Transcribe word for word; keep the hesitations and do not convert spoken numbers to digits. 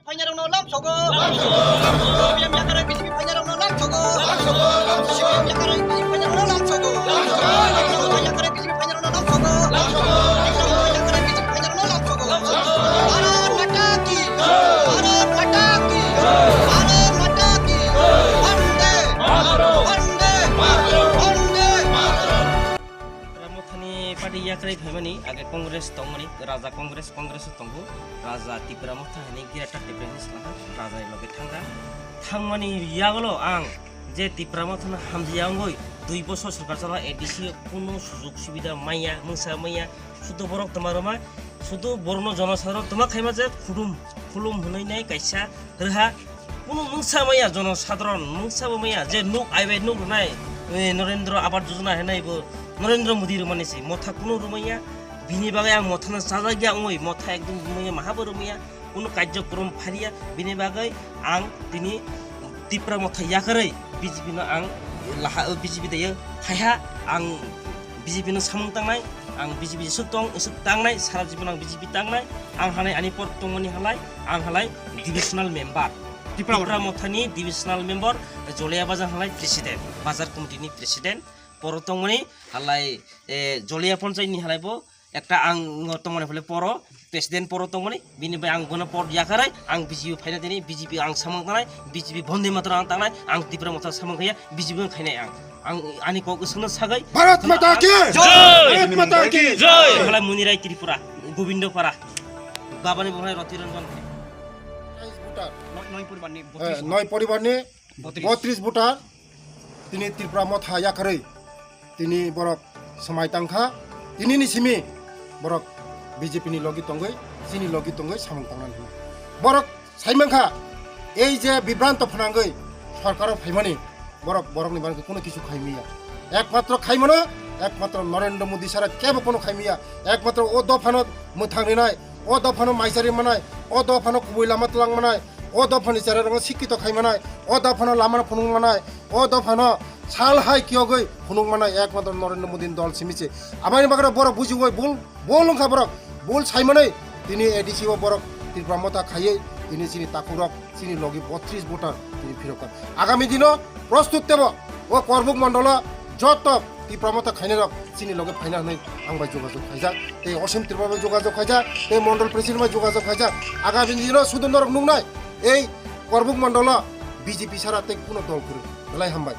Phainarokno lam sogo. C P M yakarwi B J P phainarokno lam sogo. C P M yakarwi B J P phainarokno lam sogo. Yakarwi B J P phainarokno lam sogo. Yakarwi B J P phainarokno lam sogo. Bharat Mata ki, Bharat Mata ki, Bharat Mata ki. Vande Mataram, Vande Mataram, Vande Mataram. Tipra Mothani party yakarwi phaimani, age Congress tongmani, Raja Congress, Congress o tongo, Raja Tipra Motha hinwi Greater Tipra Hills laha, Raja ni loge thangkha. Thangmani yagulo ang je Tipra Mothano hamjaya wngwi dui bosor sorkar chala A D C o kuno sujog subida manya, mungsa manya, sudu borok toma rwma, sudu borokno jonosadharon toma khaima je khulum, khulum hwnwi nai kaisa rwha. Kuno mungsa maya jono sadharon, mungsa bo maya je nuk aibai nuk rwnai, eh, Narendra Awas Yojana hinai bo Narendra Modi rwmani se motha kuno rwmaya. Bini bagwi ang mothano chajakya wngwi motha ekdom rwmaya, maha bo rwmaya, kuno karjokrom phariya. Bini bagwi ang tini Tipra Motha yakarwi B J P no ang laha, B J P daiyo phaiha. Ang B J P no samung tangnai, ang B J P jesuk tong, jesuk tangnai, sara jibon ang B J P tangnai. Ang halai ani por tongmani halai, ang halai divisional member. Tipra Tipra Mothani divisional member, Joliya Bazar halai president, bazar committee ni president. Poro tongmani halai, eh, Joliya Panchayat ni halai bo ekta ang tongmani halai poro president poro tongmani, bini bai ang bono por yakarwi ang B J P phaina tini, B J P ang samung tangnai, B J P Vande Mataram ang tangnai, ang Tipra Motha samung khaiya, B J P ang khainai ang. Ang ani kok swngno sagwi Bharat Mata ki! Jai! Bharat Mata ki! Jai! Halai Munirai Tripura, Gobindo Para, babani buhnai Roti Ranjan. Voter. নয় নয় পরিবার নিয়ে এ, বত্রিশ নয় পরিবার নিয়ে বত্রিশ। বত্রিশ ভোটার তিনি ত্রিপুরা মথা ইয়াকারই তিনি বরক সময় তাংখা, তিনিনি সিমি বরক BJP ni logi tongwi, chini logi tongwi samung tangnani hwnwi borok saimankha. Ei je bibranto phnangwi sorkaro phaimani, borok borokni bagwi kuno kisu khaimiya. Ekmatro khaimano, ekmatro Narendra Modi sara kebo kuno khaimiya. Ekmatro o dophano mwthangrinai, o dophano maisari manai, o dophano kubui lama twlang manai, o dophani cherairokno sikkito khai manai, o dophano lamano phunuk manai, o dophano sal hai kiyogwi phunuk manai ekmatro Narendra Modi ni dol simi se. Aboni bagwi borok bujiwi bul, bul wngkha borok, bul saimanwi tini A D C o borok Tripura Motha khaiwi tini chini takhukrok chini logi botris voter tini phirokha. Agami dino prostut tebo o Korbuk mondolo joto Tipra Motha khainai rok chini loge phaina hwnwi ang bai jogajog khaijak, tei Osim Tripura bai jogajog khaijak, tei Mondol President bai jogajog khaijak. Agami dino sudu norok nuknai ei Korbuk mondolo B J P sara tei kuno dol kwrwi. Belai hambai.